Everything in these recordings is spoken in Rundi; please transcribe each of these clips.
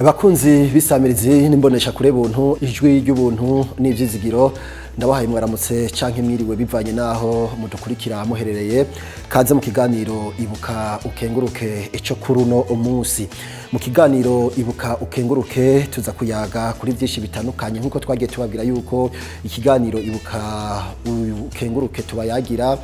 Abakunzi b'isamirizi n'imbonesha kure buntu, ijwi ry'ubuntu n'ivyizigiro, ndabahaye mwaramutse canke mwiriwe bivanye naho mudukurikira muherereye. Kaze mu kiganiro Ibuka Ukenguruke ico kuri uno munsi. Mu kiganiro Ibuka Ukenguruke tuza kuyaga kuri vyinshi bitandukanye, nkuko twagiye tubabwira yuko ikiganiro Ibuka Ukenguruke tubayagira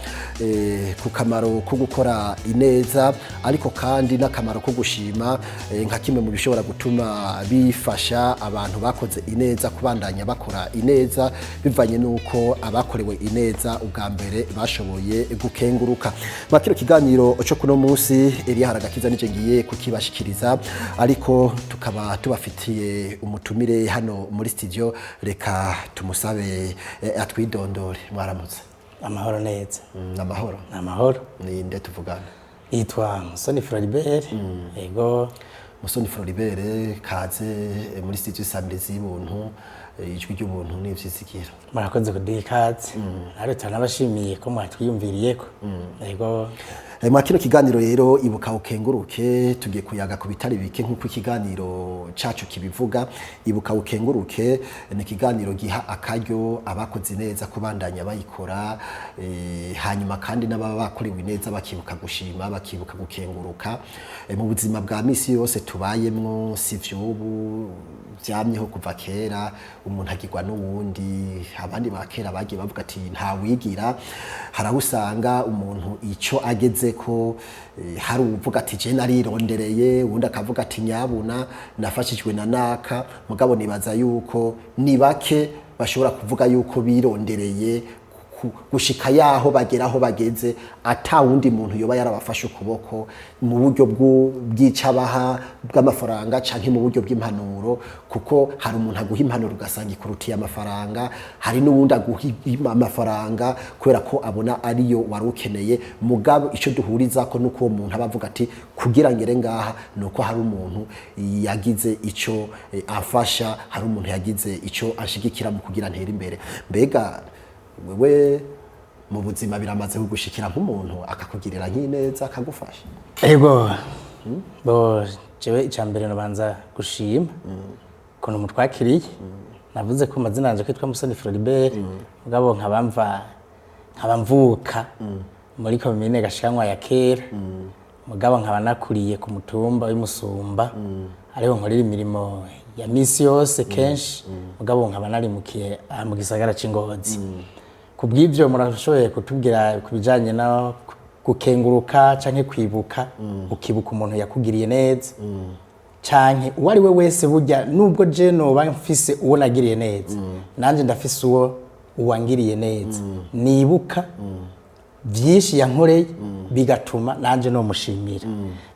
ku kamaro ko gukora ineza, ariko kandi n'akamaro ko gushima, nka kimwe mu bishobora gutuma bifasha abantu bakoze ineza kubandanya bakora ineza, bivanye nuko abakorewe ineza ubwa mbere bashoboye gukenguruka. Makiro kiganiro cyo kuno munsi, Elia Haragakiza nije ngiye kukibashikiriza, ariko tukaba tubafitiye umutumire hano muri studio. Reka tumusabe atwidondore. Mwaramutse. Amahoro neza. Amahoro. Ni amahoro. Ninde tuvugana? Yitwa Musoni Floribert, yego. Musoni Floribert, kaze muri studio Samirizi y'ubuntu, ijwi ry'ubuntu n'ivyizigiro. Murakoze kuduha ikaze, natwe turanabashimiye ko mwatwiyumviriyeko, yego. Mwa kino kiganiro rero Ibuka Ukenguruke tugiye kuyaga ku bitari bike, nk'uko ikiganiro cacu kibivuga. Ibuka Ukenguruke ni ikiganiro giha akaryo abakoze neza kubandanya bayikora, hanyuma kandi n'ababa bakorewe neza bakibuka gushima, bakibuka gukenguruka. Mu buzima bwa misi yose tubayemwo, si vy'ubu, vyamyeho kuva kera, umuntu agirwa n'uwundi. Abandi ba kera bagiye bavuga ati ntawigira. Hari aho usanga umuntu ico ageze ko hari uvuga ati je narirondereye, uwundi akavuga ati nyabuna nafashijwe na naka. Mugabo nibaza yuko ni bake bashobora kuvuga yuko birondereye gushika yaho bagera aho bageze ata wundi muntu yoba yarabafashe ukuboko mu buryo bw'icabaha bw'amafaranga canke mu buryo bw'impanuro, kuko hari umuntu aguha impanuro ugasanga ikurutiye amafaranga, hari n'uwundi aguha amafaranga kubera ko abona ariyo wari ukeneye. Mugabo ico duhurizako nuko uwo muntu aba avuga ati kugira ngere ngaha nuko hari umuntu yagize ico afasha, hari umuntu yagize ico ashigikira mu kugira ntere imbere. Mbega wewe mu buzima biramaze kugushikira nk'umuntu akakugirira nk'ineza, akagufasha? Yego, bo jewe icya mbere nabanza gushima ukuntu mutwakiriye. Navuze ko amazina yanje kwitwa Musoni Floribert, mugabo nkaba mvuka muri komine Gashikanwa ya kera, mugabo nkaba nakuriye ku mutumba w'Imusumba, ariho nkorera imirimo ya misi yose kenshi, mugabo nkaba narimukiye aha mu gisagara c'i Ngozi. Ku bw'ibyo murashoboye kutubwira ku bijanye no gukenguruka canke kwibuka, ukibuka umuntu yakugiriye neza canke uwo ari we wese. Burya nubwo je noba mfise uwo nagiriye neza, nanje ndafise uwo uwangiriye neza, nibuka byinshi yankoreye bigatuma nanje nomushimira.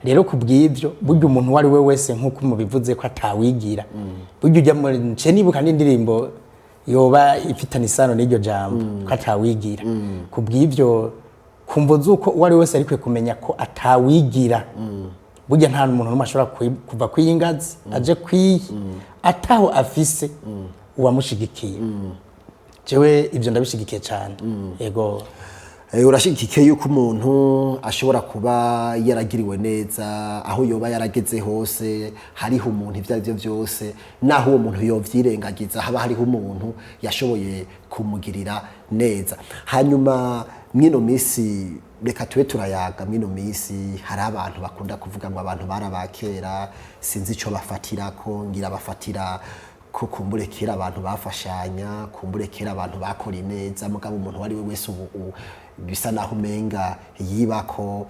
Rero ku bw'ibyo, burya umuntu uwo ari we wese, nk'uko mubivuze ko atawigira, burya ujya muri nce nibuka n'indirimbo yoba ifitanye isano n'iryo jambo ko atawigira. Ku bw'ibyo, kumvo z'uko uwo ari we wese arikwiye kumenya ko atawigira, burya nta muntu n'umwe ashobora kuva kw'iyi ngazi aje kw'iyi ataho afise uwamushigikiye. Jewe ibyo ndabishigikiye cyane, yego. Urashigikiye yuko umuntu ashobora kuba yaragiriwe neza, aho yoba yarageze hose hariho umuntu, ibyo ari byo byose, naho uwo muntu yovyirengagiza, haba hariho umuntu yashoboye kumugirira neza. Hanyuma mwino misi, reka tube turayaga, mwino misi hari abantu bakunda kuvuga ngo abantu barabakera, sinzi ico bafatirako, ngira bafatira ko kumbure kera abantu bafashanya, kumbure kera abantu bakora ineza, mugabo umuntu uwo ari we wese ubu bisa naho umenga yibako.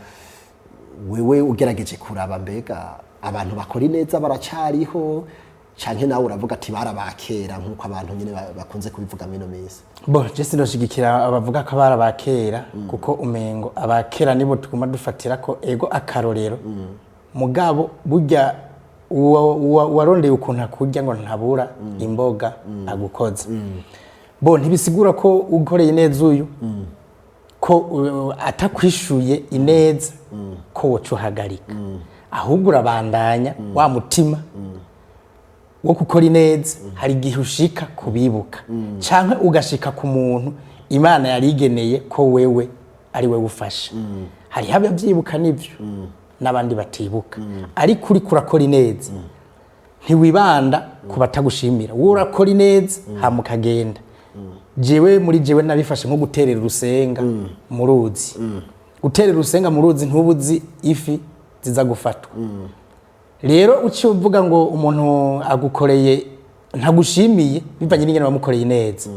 Wewe ugerageje kuraba, mbega abantu bakora ineza baracariho, canke nawe uravuga ati barabakera, nk'uko abantu nyine bakunze kubivuga mwino misi? Bo je sinoshigikira abavuga ko abari abakera, kuko umengo abakera nibo tuguma dufatira ko ego akarorero. Mugabo burya uwarondeye ukuntu akurya ngo ntabura imboga agukoza. Bo ntibisigura ko ukoreye neza uyu ko atakwishuye ineza ko woca uhagarika, ahubwo urabandanya wa mutima wo gukora ineza. Hari igihe ushika kubibuka canke ugashika ku muntu Imana yarigeneye ko wewe ari we ufasha. Hariho abavyibuka nivyo, n'abandi batibuka, ariko uriko urakora ineza. Ntiwibanda ku batagushimira, wowe urakora ineza hama ukagenda. Jewe muri jewe nabifashe nko guterera urusenga mu ruzi. Guterera urusenga mu ruzi, ntubuzi ifi ziza gufatwa. Rero uciye uvuga ngo umuntu agukoreye ntagushimiye, bivanye n'ingene wamukoreye neza,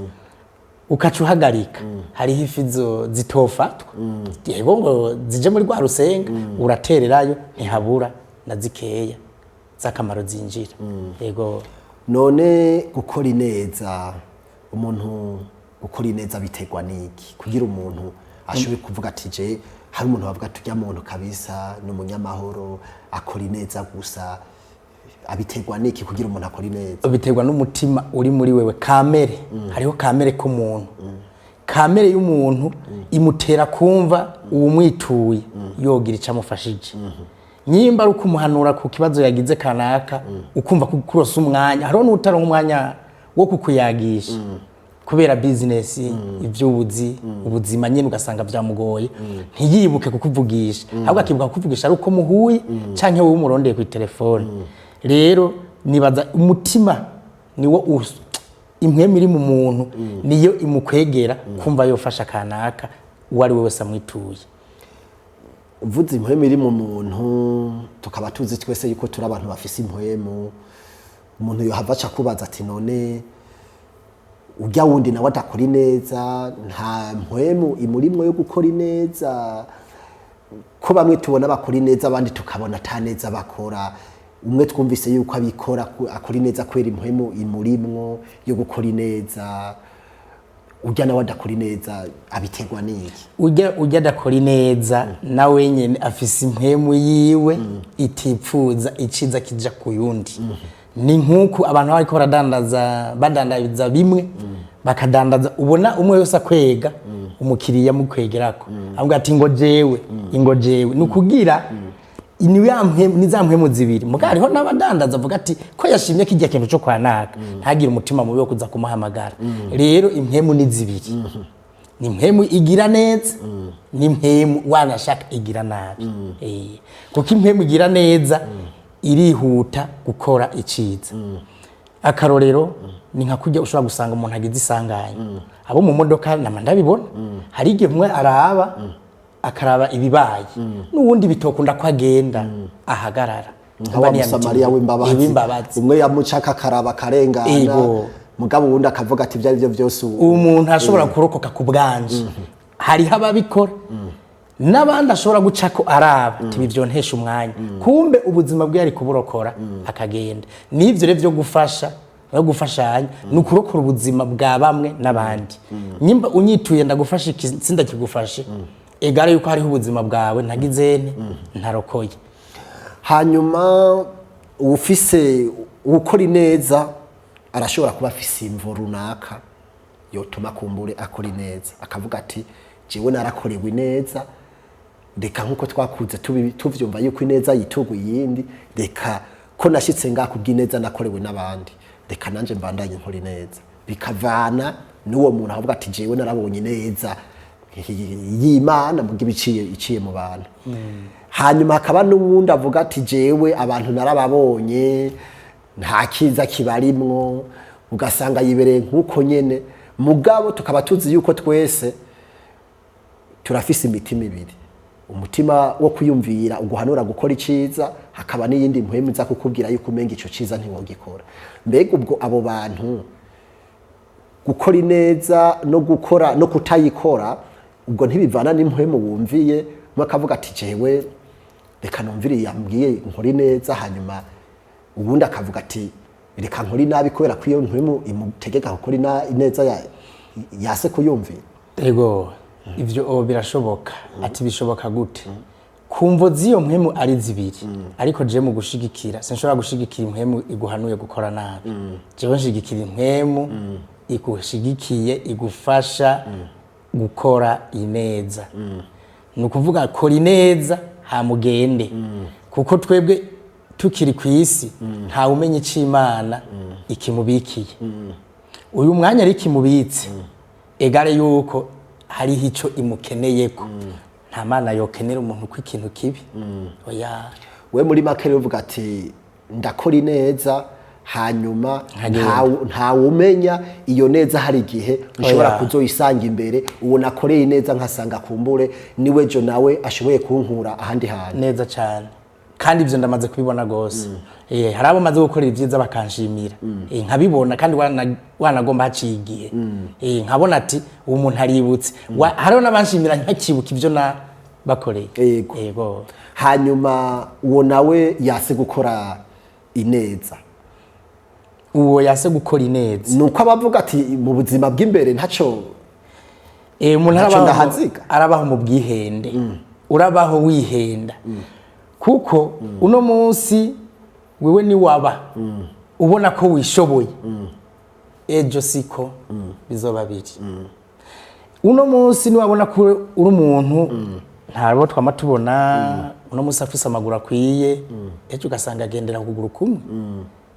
ukaca uhagarika, hariho ifi zitofatwa, yego, ngo zije muri rwa rusenga uratererayo, ntihabura na zikeya z'akamaro zinjira, yego. None gukora ineza, umuntu gukora ineza biterwa n'iki kugira umuntu ashobore kuvuga ati je, hari umuntu bavuga ati ujya muntu kabisa ni umunyamahoro, akora ineza gusa? Abiterwa n'iki kugira umuntu akora ineza? Biterwa n'umutima uri muri wewe, kamere. Hariho kamere k'umuntu, kamere y'umuntu imutera kumva uwumwituye yogira icyo amufashije, nyimba ari ukumuhanura ku kibazo yagize kanaka, ukumva ko kurose umwanya. Hariho n'utaronka umwanya wo kukuyagisha kubera business, iby'ubuzi, ubuzima nyine, ugasanga byamugoye, ntiyibuke kukuvugisha, ahubwo akibuka kukuvugisha ari uko muhuye canke wowe umurondeye ku telefone. Rero nibaza umutima niwo impwemu iri mu muntu niyo imukwegera kumva yofasha kanaka uwo ari we wese amwituye. Uvuze impwemu iri mu muntu, tukaba tuzi twese yuko turi abantu bafise impwemu. Umuntu yohava aca kubaza ati: "None urya wundi nawe adakora ineza, nta mpwemu imurimwo yo gukora ineza? Ko bamwe tubona bakora ineza, abandi tukabona ata neza bakora. Umwe twumvise yuko abikora, akora ineza kubera impwemu imurimwo yo gukora ineza, urya nawe adakora ineza abiterwa n'iki?" Ujya adakora ineza nawe nyene afise impwemu yiwe itipfuza iciza kija ku yundi. Ni nk'uku abantu bariko baradandaza, badandaza bimwe, bakadandaza, ubona umwe wese akwega umukiriya mukwegerako, avuga ati: "Ngo jewe, ingo jewe." Ni ukugira ni ya mpwemu, ni za mpwemu zibiri. Muga hariho n'abadandaza avuga ati ko yashimye kijya kintu cyo kwa naka, ntagire umutima mubi wo kuza kumuhamagara. Rero impwemu ni zibiri: ni impwemu igira neza, ni impwemu wanashaka igira nabi. Kuko impwemu igira neza irihuta gukora iciza. Akarorero ni nka kurya ushobora gusanga umuntu agize isanganya, abo mu modoka nama ndabibona, hari igihe umwe araba, akaraba ibibaye, n'uwundi bitokunda ko agenda, ahagarara. Nka wa Musamariya w'imbabazi. W'imbabazi. Umwe yamucaka akaraba akarengana, mugabo uwundi akavuga ati ibyo ari byo byose ubu umuntu ashobora kurokoka ku bwanje. Hariho ababikora n'abandi ashobora guca ko araba ati ibi vyontesha umwanya, kumbe ubuzima bwe yari kuburokora akagenda. N'ivyo rero vyo gufasha no gufashanya ni ukurokora ubuzima bwa bamwe n'abandi. Nyimba unyituye ndagufasha iki, sindakigufashe, egare yuko hariho ubuzima bwawe ntagizene ntarokoye. Hanyuma uwufise ukora ineza arashobora kuba afise imvo runaka yotuma kumbure akora ineza, akavuga ati jewe narakorewe ineza, reka nkuko twakuze tuvyumva yuko ineza yituga iyindi, reka ko nashitse ngaha kubw'ineza nakorewe n'abandi, reka nanje mbandanye nkora ineza. Bikavana n'uwo muntu avuga ati jewe narabonye ineza y'Imana muga ibiciye iciye mu bantu. Hanyuma hakaba n'uwundi avuga ati jewe abantu narababonye, nta kiza kibarimwo, ugasanga yibereye nk'uko nyene. Mugabo tukaba tuzi yuko twese turafise imitima ibiri: umutima wo kwiyumvira uguhanura gukora iciza, hakaba n'iyindi mpwemu iza kukubwira yuko umenga ico ciza ntiwogikora. Mbega ubwo abo bantu gukora ineza no gukora no kutayikora, ubwo ntibivana n'impwemu wumviye? Umwe akavuga ati jewe reka numvire yambwiye nkora ineza, hanyuma ubundi akavuga ati reka nkora inabi, kubera ko iyo mpwemu imutegeka gukora ineza yase kuyumvira. Ego, ivyo birashoboka. Ati bishoboka gute? Ku mvo z'iyo mpwemu ari zibiri. Ariko je mu gushigikira, sinshobora gushigikira impwemu iguhanuye gukora nabi. Jewe nshigikira impwemu igushigikiye, igufasha gukora ineza. Ni ukuvuga kora ineza hamugende, kuko twebwe tukiri ku isi ntawe umenya ico Imana ikimubikiye uyu mwanya, ariko imubitse egare yuko hariho ico imukeneyeko. Nta mana yokenera umuntu ko ikintu kibi, oya. We muri make rero uvuga ati Ndakora ineza, hanyuma Nkagenda. Ntawumenya iyo neza, hari igihe nshobora Oya. kuzoyisanga imbere, uwo nakoreye ineza nkasanga kumbure niwe jo nawe ashoboye kunkura ahandi hantu. Neza cyane, kandi ibyo ndamaze kubibona rwose. Hari abo maze gukorera ibyiza bakanshimira. Nkabibona kandi wanagomba haciye igihe. Nkabona ati uwo muntu aributse. Hariho n'abanshimira ntakibuka ibyo na bakoreye. Yego. Yego. Hanyuma uwo nawe yase gukora ineza? Uwo yase gukora ineza, ni uko abavuga ati mu buzima bw'imbere ntaco umuntu Ntaco arabaho, ndahaziga. arabaho mu bwihende, urabaho wihenda, kuko uno munsi wewe ni waba ubona ko wishoboye, ejo siko bizoba biri. Uno munsi niwabona ko uri umuntu ntabo twama tubona, uno munsi afise amaguru akwiye, ejo ugasanga agendera ku kuguru kumwe.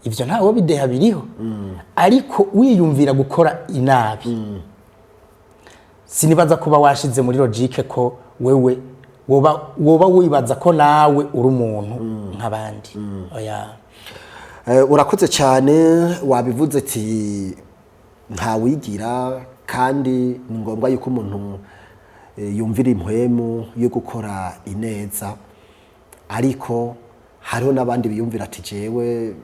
Ivyo ntawo bideha biriho, ariko wiyumvira gukora inabi, sinibaza kuba washize muri logique ko wewe woba wibaza ko nawe uri umuntu nk'abandi. Oya. Urakoze cyane. Wabivuze ati ntawigira, kandi ni ngombwa yuko umuntu yumvira impwemu yo gukora ineza, ariko hariho n'abandi biyumvira ati jewe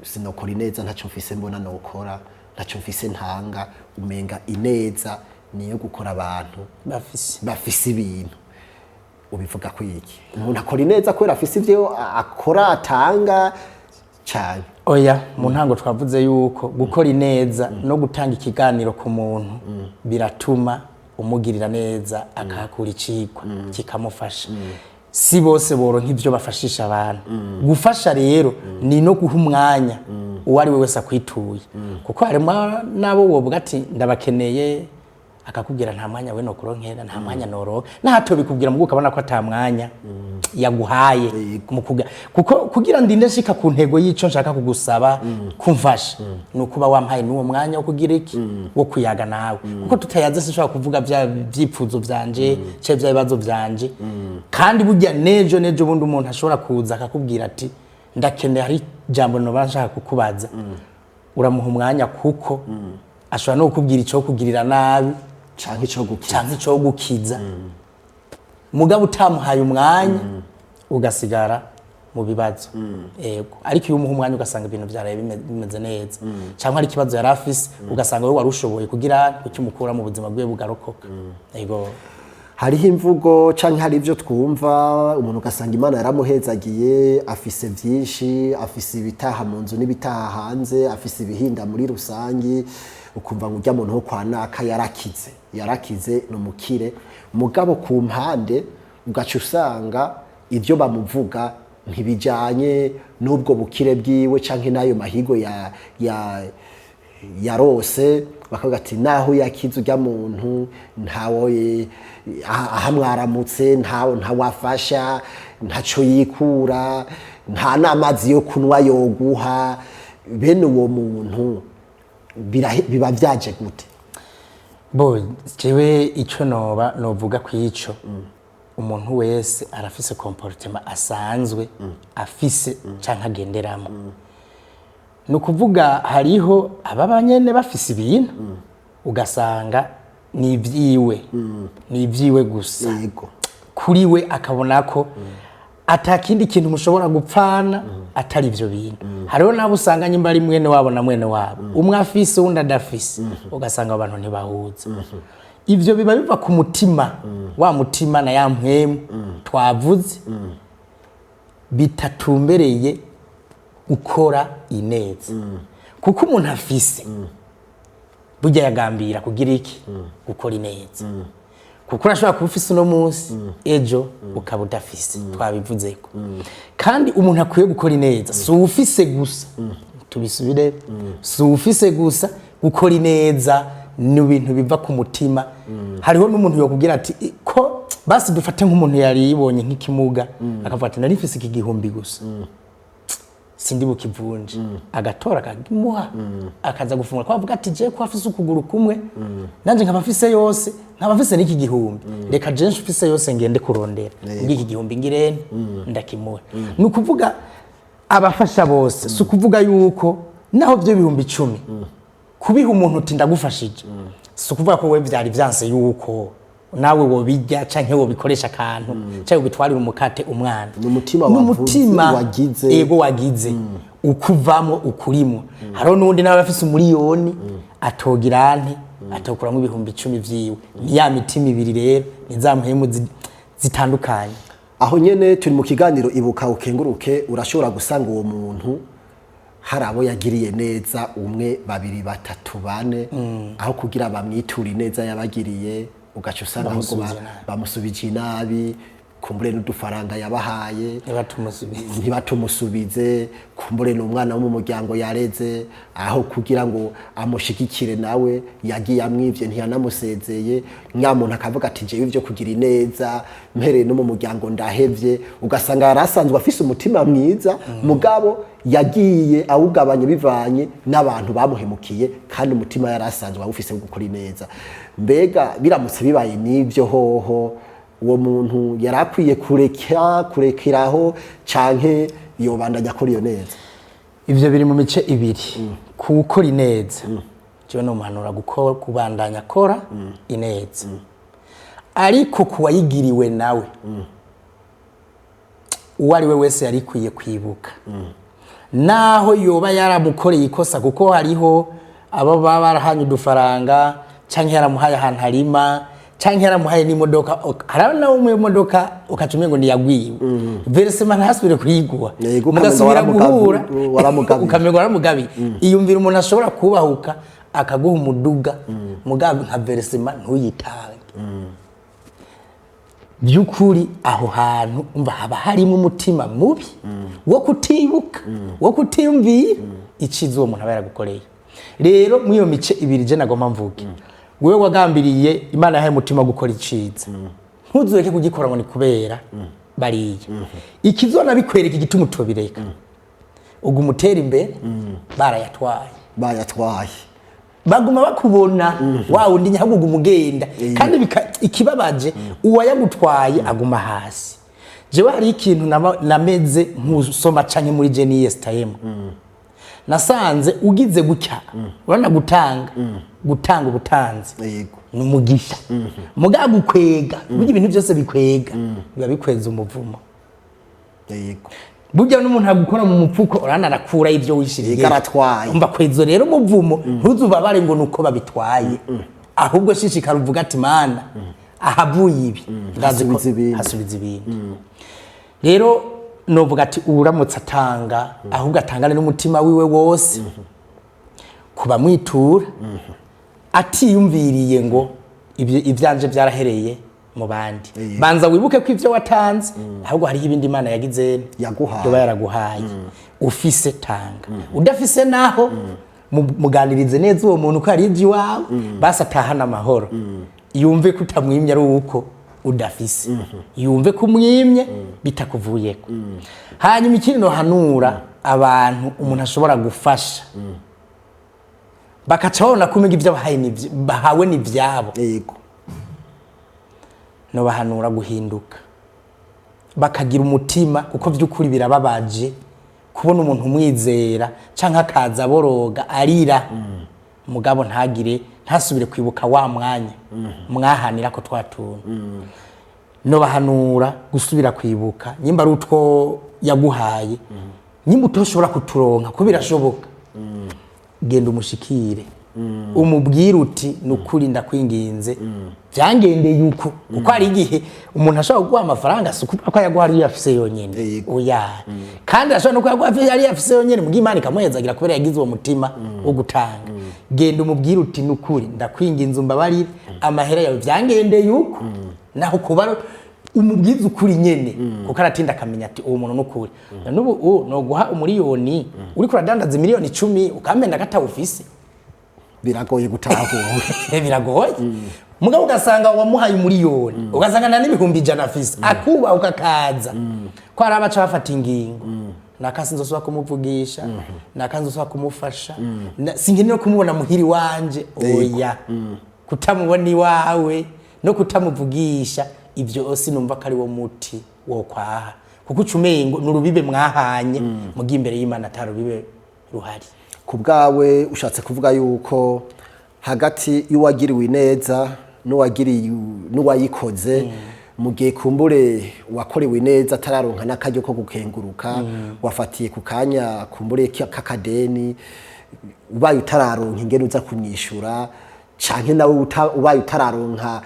sinokora ineza, ntacyo mfise mbona nokora, ntacyo mfise ntanga. Umenga ineza niyo gukora abantu bafise bafise ibintu. Ubivuga ko iki umuntu akora ineza kubera afise ibyo akora atanga cyane? Oya, mu ntango twavuze yuko gukora ineza no gutanga ikiganiro ku muntu biratuma umugirira neza akahakura icigwa kikamufasha. Si bose boronka ibyo bafashisha abantu. Gufasha rero ni no guha umwanya uwo ari we wese akwituye, kuko harimo n'abo wovuga ati ndabakeneye, akakubwira nta mwanya we nokuronkera, nta mwanya noronka, nahato bikubwira mugu ukabona ko ata mwanya yaguhaye mu kuko kugira ndinde nshika ku ntego y'ico nshaka kugusaba kumfasha, ni ukuba wampaye n'uwo mwanya wo kugira iki, wo kuyaga nawe, kuko tutayaze sinshobora kuvuga bya byipfuzo vyanje ce bya bibazo vyanje. Kandi burya nejo bundi umuntu ashobora kuza akakubwira ati ndakeneye, hari ijambo noba nshaka kukubaza, uramuha umwanya, kuko ashobora no kukubwira ico kugirira nabi canke ico gukiza. Canke ico gukiza. Mugabo utamuhaye umwanya ugasigara mu bibazo. Yego, ariko iyo umuha umwanya ugasanga ibintu vyaraye bimeze neza, canke hari ikibazo yari afise, ugasanga wowe wari ushoboye kugira ukimukura mu buzima bwiwe bugarokoka. Yego. Hariho imvugo canke hari ibyo twumva, umuntu ugasanga Imana yaramuhezagiye, afise byinshi, afise ibitaha mu nzu n'ibitaha hanze, afise ibihinda muri rusangi, ukumva ngo urya muntu wo kwa naka yarakize, yarakize, ni umukire. Mugabo ku mpande ugaca usanga ibyo bamuvuga ntibijanye n'ubwo bukire bwiwe canke n'ayo mahigo ya yarose. Bakavuga ati naho yakize urya muntu, ntawe ahamwaramutse, ntawe ntawafasha, ntaco yikura, nta n'amazi yo kunywa yoguha. Bene uwo muntu biba vyaje gute? Bo jewe ico noba novuga ku ico, umuntu wese arafise comportement asanzwe afise canke agenderamo. Ni ukuvuga hariho ababa nyene bafise ibintu, ugasanga ni ivyiwe, ni ivyiwe gusa. Kuri we akabona ko ata kindi kintu mushobora gupfana atari ivyo bintu. Hariho n'abo usanga nyimba ari mwene wabo na mwene wabo, umwe afise uwundi adafise, ugasanga abantu ntibahuza. Ivyo biba biva ku mutima, wa mutima na ya mpwemu twavuze bitatumbereye gukora ineza, kuko umuntu afise burya yagambira kugira iki, gukora ineza, kuko urashobora kuba ufise uno munsi, ejo ukaba udafise. Twabivuzeko. Kandi umuntu akwiye gukora ineza si uwufise gusa, tubisubire, si uwufise gusa. Gukora ineza ni ibintu biva ku mutima. Hariho n'umuntu yokubwira ati ko basi dufate nk'umuntu yari yibonye nk'ikimuga, akavuga ati nari mfise iki gihumbi gusa, sindi bukivunje, agatora akagimuha, akaza gufungura ko avuga ati je ko afise ukuguru kumwe, nanje nkaba mfise yose, nkaba mfise n'iki gihumbi, reka je mfise yose ngende kurondera ubwo iki gihumbi ngirene ndakimuha. Ni ukuvuga Abafasha bose, si ukuvuga yuko naho byo 10,000 kubiha umuntu uti ndagufashije, si ukuvuga ko we byari byanse yuko nawe wobijya canke wobikoresha akantu canke wobitwarira umukate umwana. Ni umutima wavuze, N'umutima wagize. Ego, wagize ukuvamo ukurimo. Hariho n'undi nawe afise 1 miliyoni atogira ante atokuramo 10,000 vyiwe. Ni ya mitima ibiri rero, ni za mpemu zitandukanye. Aho nyene turi mu kiganiro Ibuka Ukenguruke. Urashobora gusanga uwo muntu hari abo yagiriye neza, umwe, babiri, batatu, bane, aho kugira bamwiture neza yabagiriye, ugaca usanga ahubwo Bamusubije nabi. Bamusubije inabi. Kumbure n'udufaranga yabahaye Ntibatumusubize. Ntibatumusubize. Kumbure ni umwana wo mu muryango yareze, aho kugira ngo amushigikire nawe yagiye amwivye, ntiyanamusezeye. Nyamuntu akavuga ati jewe ivyo kugira ineza mpereye no mu muryango ndahevye. Ugasanga yari asanzwe afise umutima mwiza, mugabo yagiye awugabanya bivanye n'abantu bamuhemukiye, kandi umutima yari asanzwe awufise wo gukora ineza. Mbega biramutse bibaye n'ivyo hoho, uwo muntu yari akwiye kureka kurekeraho canke yobandanya akora iyo neza? Ivyo biri mu mice ibiri. Kuwukora ineza, jewe nomuhanura gukora, kubandanya akora ineza, ariko kuwayigiriwe nawe, uwo ari we wese yari ikwiye kwibuka naho yoba yaramukoreye ikosa, kuko hariho abo baba barahanye udufaranga canke yaramuhaye ahantu harima canke yaramuhaye n'imodoka. Hari nawe mu modoka ukaca umengo ntiyagwiwe, versement ntasubire kuyiguha. Yego, mugasubira ukamenga guhura waramugabiye. Ukamenga waramugabiye. Iyumvira umuntu ashobora kubahuka akaguha umuduga, mugabe nka versement ntuyitange. By'ukuri aho hantu umva haba harimo umutima mubi wo kutibuka, wo kutiyumvira iciza uwo muntu aba yaragukoreye. Rero muri iyo mice ibiri je nagomba mvuge, wewe wagambiriye, Imana yahaye umutima wo gukora iciza, ntuzureke kugikora ngo ni kubera bariya. Ikizona bikwereka igituma utobireka, uguma utera imbere barayatwaye. Bayatwaye. Baguma bakubona wa wundi nyahugu umugenda kandi ikibabaje uwayagutwaye aguma hasi. Jewe hari ikintu nameze nkusoma canke muri Genius Time nasanze ugize gutya, urabona gutanga ubutanzi ni umugisha, mugabo gukwega, burya ibintu byose bikwega biba bikweza umuvumo. Burya n'umuntu agukora mu mupfuko, urabona arakura ibyo wishiriye. Yego, aratwaye. Umva kwezo rero umuvumo, ntuzubabare ngo nuko babitwaye, ahubwo shishikara uvuga ati Mana, ahavuye ibi ndazi ko Hasubiza ibindi. Hasubiza ibindi. Rero novuga ati uramutse atanga, ahubwo atangane n'umutima wiwe wose kubamwitura, atiyumviriye ngo ibyo ibyanje byarahereye mu bandi. Banza wibuke ko ibyo watanze ahubwo hariho ibindi Imana yagize Yaguhaye. Yoba yaraguhaye. Ufise tanga, udafise naho muganirize neza uwo muntu ko ari iwawe, basi atahana amahoro, yumve ko utamwimye ari uko udafise, yumve ko umwimye bitakuvuyeko. Hanyuma ikindi nohanura abantu, umuntu ashobora gufasha bakaca babona ko umenga ibyo bahaye bahawe ni ibyabo, nobahanura guhinduka bakagira umutima, kuko by'ukuri birababaje kubona umuntu umwizera canke akaza aboroga arira, mugabo ntagire ntasubire kwibuka wa mwanya mwahanira ko twatuntu. Nobahanura gusubira kwibuka nyimba ari utwo yaguhaye, nyimba utoshobora kuturonka ko birashoboka, genda umushikire umubwire uti nukuri ndakwinginze, byangendeye uko. Kuko hari igihe umuntu ashobora kuguha amafaranga, si ukuvuga ko ayaguha ariyo afise yonyene. Oya, kandi ashobora no kuyaguha ariyo afise yonyene, muga Imana ikamuhezagira kubera yagize uwo mutima wo gutanga. Genda umubwire uti nukuri ndakwinginze, umbabarire, amahera yawe byangendeye uko. Naho kuba umubwiza ukuri nyene, kuko aratinda akamenya ati uwo muntu nukuri. N'ubu noguha 1 miliyoni, uriko uradandaza 10 miliyoni ukamenda katawufise. Biragoye gutahura. Biragoye. Mugabo ugasanga wamuhaye 1 miliyoni, ugasanga nta n'100,000 afise, akubaha ukakaza ko hari abaca bafata ingingo nakasi nzosubira kumuvugisha, naka nzosubira kumufasha, sinkeneye no kumubona muhiri wanje. Oya, kutamubona iwawe no kutamuvugisha ibyo sinumva ko ari wo muti wo kwaha. Kuko ucumengo ni urubibe mwahanye, mugiye imbere y'Imana atari urubibe ruhari. Ku bwawe ushatse kuvuga yuko hagati y'uwagiriwe ineza n'uwagiriye n'uwayikoze, mu gihe kumbure uwakorewe ineza atararonka n'akaryo ko gukenguruka, wafatiye ku kanya kumbure k'akadeni, ubaye utararonka ingene uza kumwishyura, canke nawe ubaye utararonka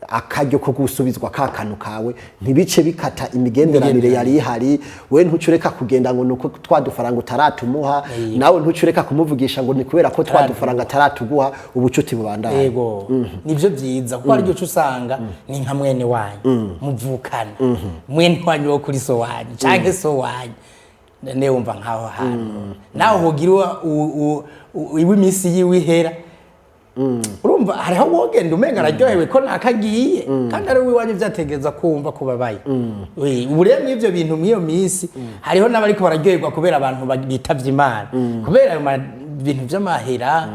akaryo ko gusubizwa ka kantu kawe, ntibice bikata imigenderanire yari ihari. We ntucureka kugenda ngo nuko twa dufaranga utaratumuha, nawe ntucureka kumuvugisha ngo ni kubera ko twa dufaranga ataratuguha, ubucuti bubandanye. Yego, nivyo vyiza, kuko hari igihe uca usanga ni nka mwene wanyu muvukana, mwene wanyu wo kuri so wanyu canke so wanyu. Ne wumva nkaho hantu naho hogira iwe iminsi yiwe ihera, urumva hariho wogenda umenga araryohewe ko nakagiye, kandi ari uwiwanyu, vyategereza kumva kubabaye. Ubu rero mw'ivyo bintu, mw'iyo minsi, hariho n'abariko bararyoherwa kubera abantu bitavye Imana, kubera ayo bintu vy'amahera.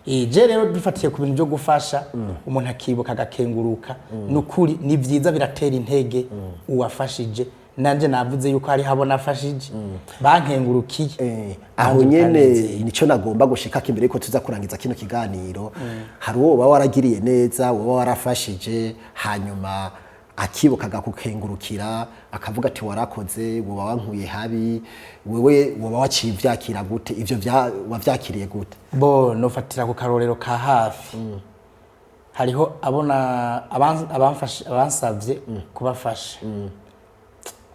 Je rero dufatiye ku bintu byo gufasha, umuntu akibuka agakenguruka, ni ukuri ni vyiza, biratera intege uwafashije. Nanje navuze yuko hariho abo nafashije bankengurukiye. Aho Nanje nyene bikanezera. Nico nagomba gushika imbere yuko tuza kurangiza kino kiganiro. Hari uwo uba waragiriye neza, uba warafashije, hanyuma akibuka agakukengurukira, akavuga ati warakoze, woba wankuye habi. Wewe woba waciye uvyakira gute? Ivyo wavyakiriye gute? Bo nofatira ku karorero ka hafi. Hariho abona abansavye kubafasha,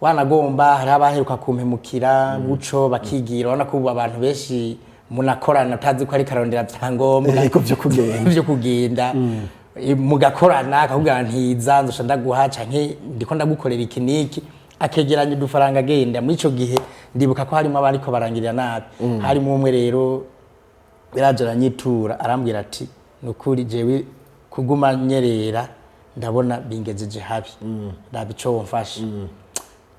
wanagomba hariho abaheruka kumpemukira guco bakigira. Urabona ko ubu abantu benshi munakorana utazi ko ari karondera vyangombwa. Yego, vyo kugenda. Vyo kugenda. Mugakorana, akakubwira ntiza nzosha ndaguha, canke ndiko ndagukorera iki niki, akegeranya udufaranga agenda. Muri ico gihe ndibuka ko harimo abariko barangirira nabi. Harimo umwe rero yaraje aranyitura, arambwira ati nukuri jewe kuguma nyerera ndabona bingejeje habi, raba ico womfasha.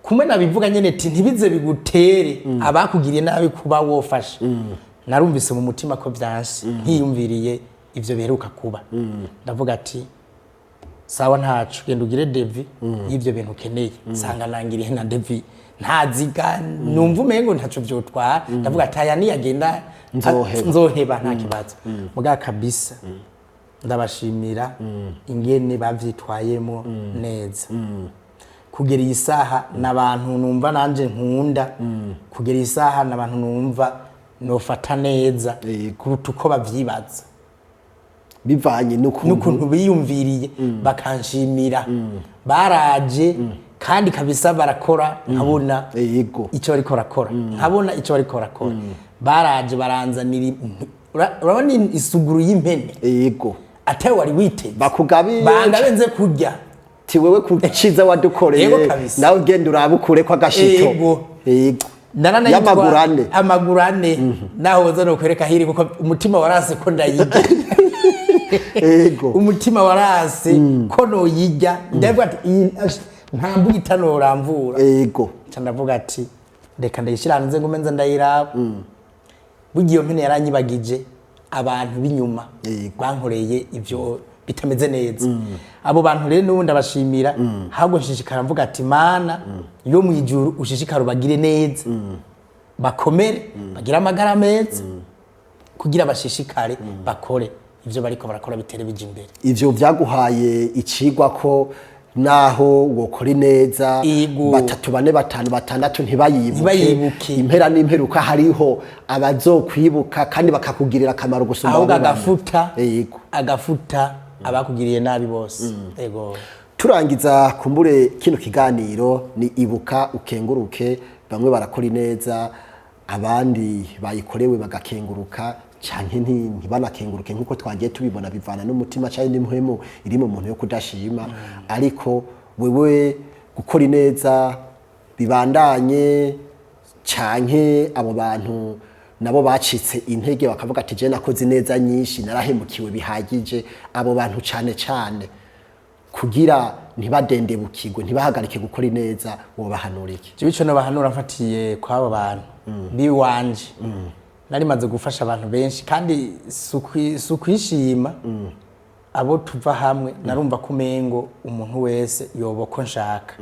Kumwe nabivuga nyene ati ntibize bigutere abakugiriye nabi kuba wofasha. Narumvise mu mutima ko vyanse, nkiyumviriye ivyo biheruka kuba, ndavuga ati sawa, ntaco, genda ugire devis y'ivyo bintu ukeneye. Sanga nangiriye na devis, ntaziga, numva umengo ntaco vyotwara. Ndavuga ati aya niyagenda Nzoheba. Nzoheba, nta kibazo. Muga kabisa ndabashimira ingene bavyitwayemo neza kugera iyi saha. N'abantu numva nanje nkunda kugera iyi saha, n'abantu numva nofata neza kuruta uko bavyibaza. Bivanye n'ukuntu N'ukuntu biyumviriye bakanshimira. Baraje kandi kabisa barakora, nkabona icyo bariko barakora, nkabona icyo bariko barakora. Baraje baranzanira urabona isuguru y'impene atari wari witeze. Bakugabiye. Banga benze kurya. Ti wewe kuciza wadukoreye. Yego kabisa. Nawe ugenda urabukure ko agashito. Yego. Naranayitwa- Y'amaguru ane. Amaguru ane, naho woza nokwereka hiri, kuko umutima warase ko ndayirya. Umutima warase ko noyirya. Ndavuga ati iyi nta mbuga itanoramvura. Nca ndavuga ati reka ndayishyira hanze ngume nza ndayiraba. Burya iyo mpene yaranyibagije abantu b'inyuma bankoreye ivyo bitameze neza. Abo bantu rero n'ubu ndabashimira. Ahubwo nshishikara mvuga ati Mana yo mu ijuru, ushishikara ubagire neza, bakomere, bagire amagara meza, kugira bashishikare bakore ivyo bariko barakora, bitere bija imbere. Ivyo vyaguhaye icigwa ko naho wokora ineza batatu, bane, batanu, batandatu ntibayibuke, Ntibayibuke. impera n'imperuka hariho abazokwibuka kandi bakakugirira akamaro gusumba Ahubwo abo bandi. Agafuta agafuta abakugiriye nabi bose. Yego. Turangiza kumbure kino kiganiro ni ibuka ukenguruke. Bamwe barakora ineza, abandi bayikorewe bagakenguruka canke ntibanakenguruke, nk'uko twagiye tubibona, bivana n'umutima canke n'impwemu iri mu muntu yo kudashima. Ariko wewe gukora ineza bibandanye, canke abo bantu nabo bacitse intege bakavuga ati je nakoze ineza nyinshi, narahemukiwe bihagije, abo bantu cane cane kugira ntibadendebukirwe, ntibahagarike gukora ineza, wobahanura iki? Jewe ico nobahanura mfatiye kw'abo bantu biwanje, nari maze gufasha abantu benshi, kandi si ukwishima. Abo tuva hamwe narumva ko umengo umuntu wese yoba ko nshaka,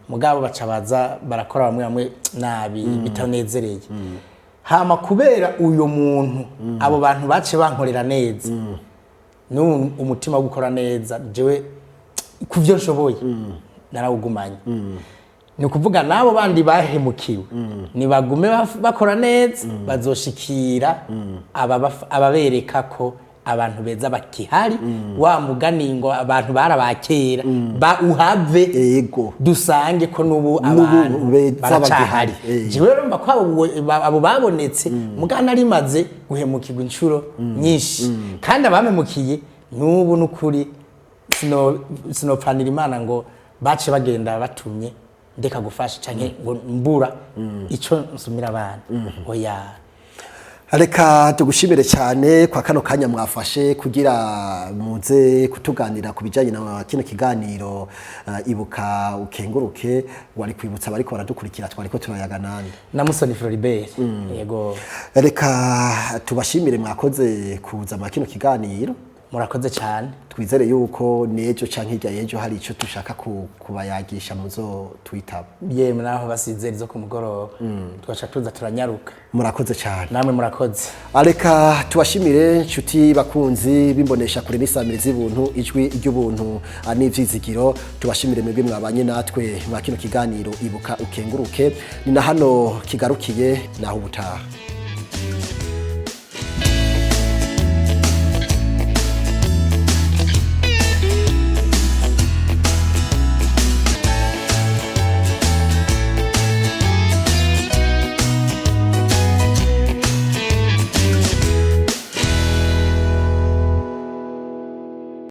mugabo baca baza barakora bamwe bamwe nabi bitanezereye. Hama kubera uyo muntu, abo bantu bace bankorera neza, n'ubu umutima wo gukora neza jewe ku byo nshoboye narawugumanye. Ni ukuvuga n'abo bandi bahemukiwe nibagume bakora neza, bazoshikira ababereka ko abantu beza bakihari. Wa mugani ngo abantu barabakera ba uhave dusange ko n'ubu N'ubu abantu beza baracahari. bagihari. Jewe rero mba ko abo babonetse, mugana rimaze guhemukirwa inshuro nyinshi, kandi abamemukiye n'ubu n'ukuri sinopfanira Imana ngo bace bagenda batumye ndeka gufasha canke ngo mbura ico nsumira abana, oya. Reka tugushimire cyane kwa kano kanya mwafashe kugira muze kutuganira ku bijyanye na kino kiganiro Ibuka Ukenguruke. Wari kwibutsa abariko baradukurikira twariko turayaga nande? Na Musoni Floribert, yego. Reka tubashimire, mwakoze kuza muri kino kiganiro. Murakoze cyane. Twizere yuko n'ejo canke hirya y'ejo hari ico dushaka kubayagisha muzo twitaba. Yemwe, naho basizera izo ku mugoroba twaca tuza turanyaruka. Murakoze cyane. Namwe murakoze. Reka tubashimire nshuti bakunzi bimbonesha kure n'isamirizi y'ubuntu, ijwi ry'ubuntu n'ivyizigiro. Tubashimire mwebwe mwabanye natwe mwa kino kiganiro Ibuka Ukenguruke. Ni na hano kigarukiye, naho ubutaha.